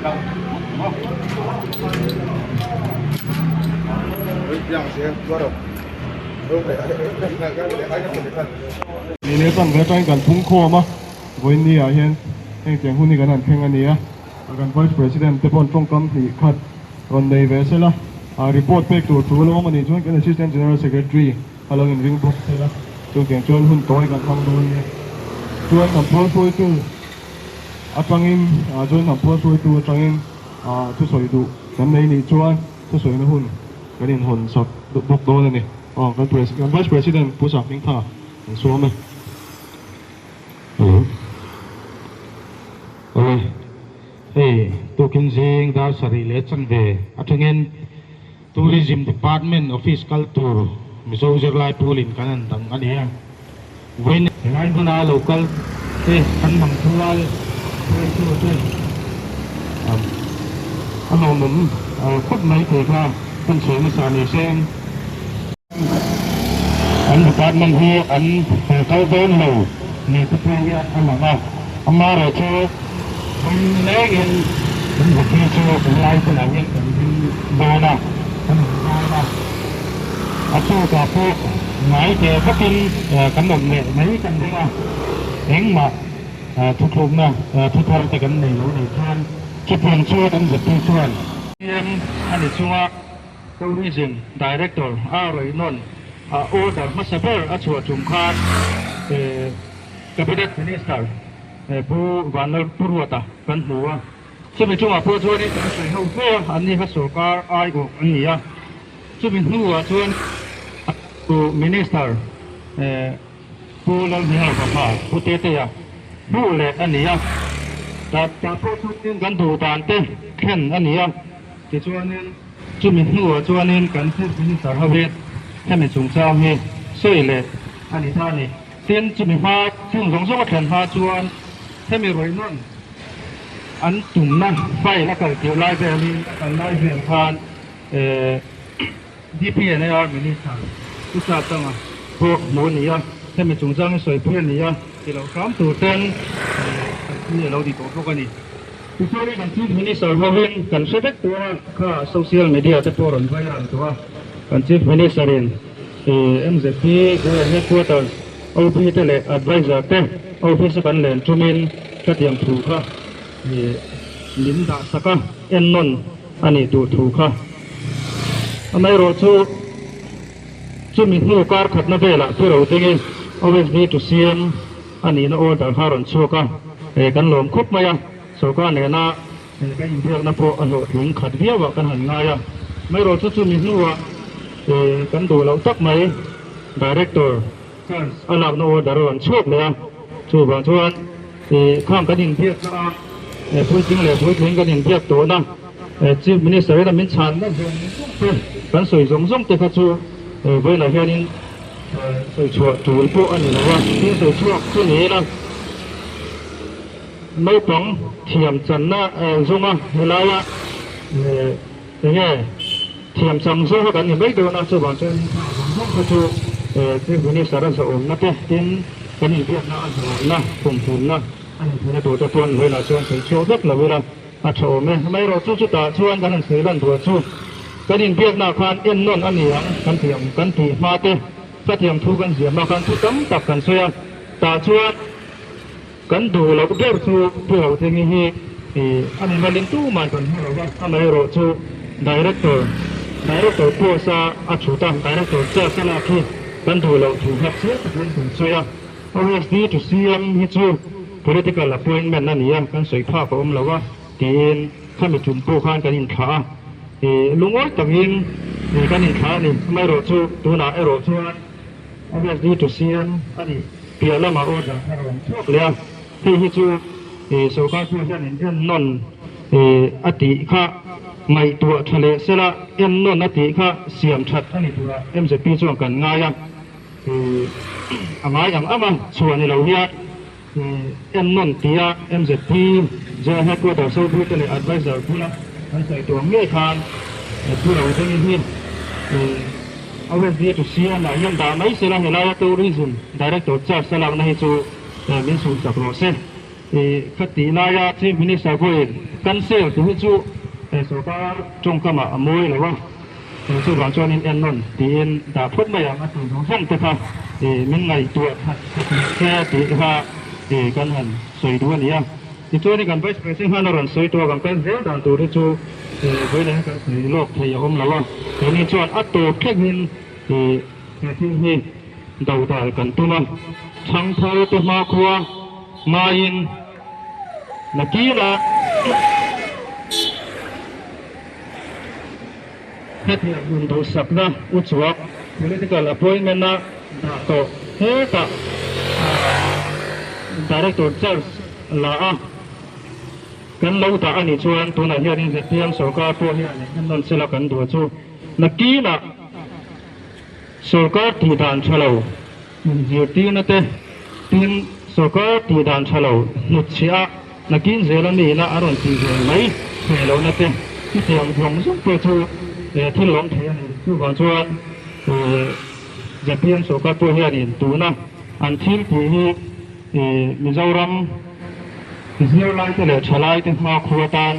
Ni leh tan ve atangin kan phung khawm a, vawiin ni ah hian heng tiang hun hi kan han thleng a ni a, kan Vice President te paw'n tawngkam hnih khat rawn nei ve sela, report pek tur thu lo awm a nih chuan kan Assistant General Secretary a lo inring bawk sela, chutiang chuan hun tawi kan hmang dawn nia. Chuan hnam phual hruaitu atangin chuan hnam phual hruaitu atangin thusawi duh kan nei nih chuan thusawina hun kan inhawn sak bawk dawn a ni. Aw kan kan Vice President Pu Sakhmingthanga kan suam e. Hello. Awle. Hei tukin zing dar sarih leh chanve atangin Tourism Department office kal tur Mizo zirlai pulin kan han dang a ni a. Vawiin helai hmuna lo kal te kan mang thual hruaitu te a lawmawm khawp mai thei kha kan sawi hmasa ni se. An department hi an fel kal dawn lo ni te pawh hi a lang a, amaherawhchu vawiin lengin kan hotel chu helai hmunah hian kan ding dawn a, kan awm dawn a, a chutah pawh ngai teh vakin kan awm leh mai kan ring a, engmah thuthlukna thuthar te kan nei lo nih chuan chutiang chuan an zirtir chuan. CM a ni chunga. Tourism Director a rawi nawn a order hmasa ber a chhuah tum khan Cabinet Minister Pu Vanlal Puruata kan hmu a, chumi chungah pawh chuanin kan sawi ho hle a, anni kha sorkar aiawh an ni a, chumi hnuah chuan Pu Minister Pu Lalhmingau Fapa Pu Tetea hmuh leh a ni a, tah pawh chuanin kan duh dan te thlen a ni a. Tichuanin, chumi hnuah chuanin kan Chief Minister hovin hemi chungchang hi sawi leh a ni ta a ni. Tin, chumi hma chung zawng zawng a thlen hma chuan hemi rawih nawn an tumna file a kal tirh lai velin a kal lai vel khan DPNAR Minister Pu Satanga pawh hmuh a ni a, hemi chungchang hi sawipui a ni a, ti loh hram tur ten kalpui a lo ni tawh bawk a ni. Tichuan kan Chief Minister hovin kan hre vek tur a, kha social media te pawh rawn viral tawh a, kan Chief Minister in MZP Goa Headquarters OP te leh Advisor te office a kan len tumin khatiang thu kha min dah sak a, ennawn a nih tur thu kha. Amaherawhchu chumi hnu kar khatna velah Pu Rodingi OSD to CM a nihna order kha a rawn chhuak a, kan lawm khawp mai a, sorkar nena kan inbiakna pawh a hlawhtling khat viau ah kan han ngai a, amaherawhchu chumi hnuah kan duh loh tak mai Director charge a lakna order a rawn chhuak leh a, chuvang chuan khang kan inbiakna a puitling leh puitling kan inbiak tawhna Chief Minister in a min chhanna zawng zawng te kan sawi zawng zawng te kha chu vawiinah hianin Sawi chhuah tul pawh a ni lo a, thil sawi chhuak chu ni ila naupang thiam channa zawnga helaia enge thiam chang zawk a kan ni mai dawn a, chuvang chuan zawng zawng kha chu Chief Minister a zawhawmna te tin kan inbiakna a zawhawmna kumhlumna a ni theihna tur te chuan vawiinah chuan sawi chhuak vek lo ila a tha awm e. Amaherawhchu chutah chuan kan han sawi lan duah chu kan inbiaknaah khan ennawn a ni ang kan tih ang kan tih hma te ka thiam thu kan ziah hma khan thu tam tak kan sawi a, tah chuan kan duh loh ber chu Pu Hauthlengi hi a ni malin tumah kan hmu lo va, amaherawhchu Director Director post a a thut a, Director charge a lak hi kan duh loh thu kha chiang takin kan sawi a. OSD to CM hi chu political appointment a ni a, kan sawi phak a awm lo a, tiin khami tum pawh khan kan inthlah a, ih lungawi takin ih kan inthlah a ni. Amaherawhchu tunah erawh chuan OSD to CM a nih piah lamah order a rawn chhuak leh a, hei hi chu ih sorkar pawh hian in ennawn ih a tih kha ngaihtuah tha leh sela ennawn a tih kha siam that a ni turah MZP chuan kan ngai a. A ngai ang ang a, chhuah ni lo hian ennawn tia MZP General Headquarters hotute leh Advisor bula an sawi tur ngei khan Pu Rodingi hi OSD to CM ah hian dah mai sela, helaia Tourism Director charge a lakna hi chu min suhsak rawh se. Khatih laia Chief Minister pawhin cancel tih hi chu sorkar tawngkamah a mawi lo a, chuvang chuanin en nawn tiin dah phawt mai ang a tih zawng zawng te kha min ngaihtuah that that leh se tih kha kan han sawi duh a ni a. Tichuanin kan Vice President khan a rawn sawi tawh a, kan kal zel dan tur hi chu vawiin kan sawi lawk thei a awm lo a, keini chuan a tawp thlengin he thil hi dodal kan tum a, chhangthar te hmakhua ngaiin nakina hetiang hun duhsakna uchuak political appointment a dah tawh hetah Director charge la a kan lo dah a nih chuan tunah hianin zpm sorkar pawh hian ennawn sela kan duh chu nakina sorkar tih dan tha lo Inzirtirna te, tin, sorkar tih dan tha lo hnutchhiah a, nakin zela miina a rawn tih ve mai thei lohna te, chutiang zawng zawng pawh chu thil lawm thei a ni. Chuvang chuan zpm sorkar pawh hianin tuna an thil tih hi Mizoram zirlaite leh thalaite hmakhua tan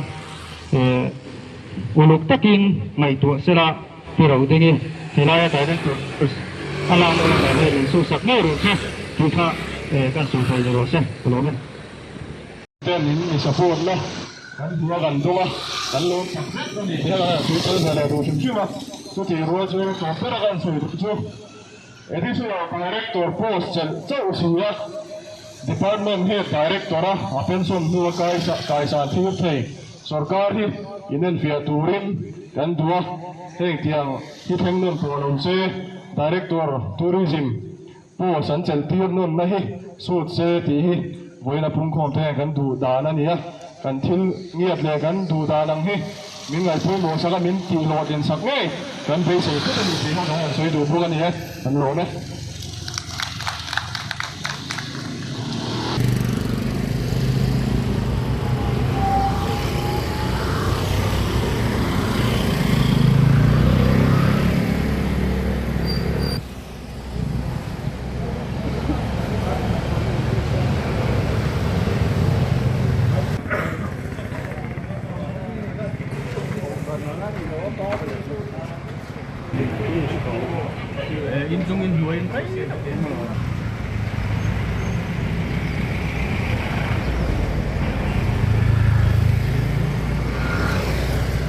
uluk takin ngaihtuah sela, Pu Rodingi, helaia Director a lak loh lamah hian in suhsak ngei rawh se tih kha kan sawi thei ni rawh se ka lawm e. Ten in mi support na kan hmu a kan dawng a, kan lawm tak zet a ni tih a kan sawi tel ve leh duh hrim hrim a, chutih rual chu tawp ber a kan sawi duh chu Additional Director post chelh chauh si a, Department Head Director a a pension hnu a kaisan thil thei. Sorkar hi inenfiah turin kan duh a, heng tiang hi thleng nawn tawh lo se, Director Tourism post an chelh tir nawnna hi sut se tih hi vawiin a pungkhawm te hian kan duh dan a ni a, kan thil ngiat leh kan duh dan ang hi min ngaihpawimawh sak a, min tihhlawhtlin sak ngei kan beisei tlat a ni tih kha kan han sawi duh bawk a ni e, kan lawm e.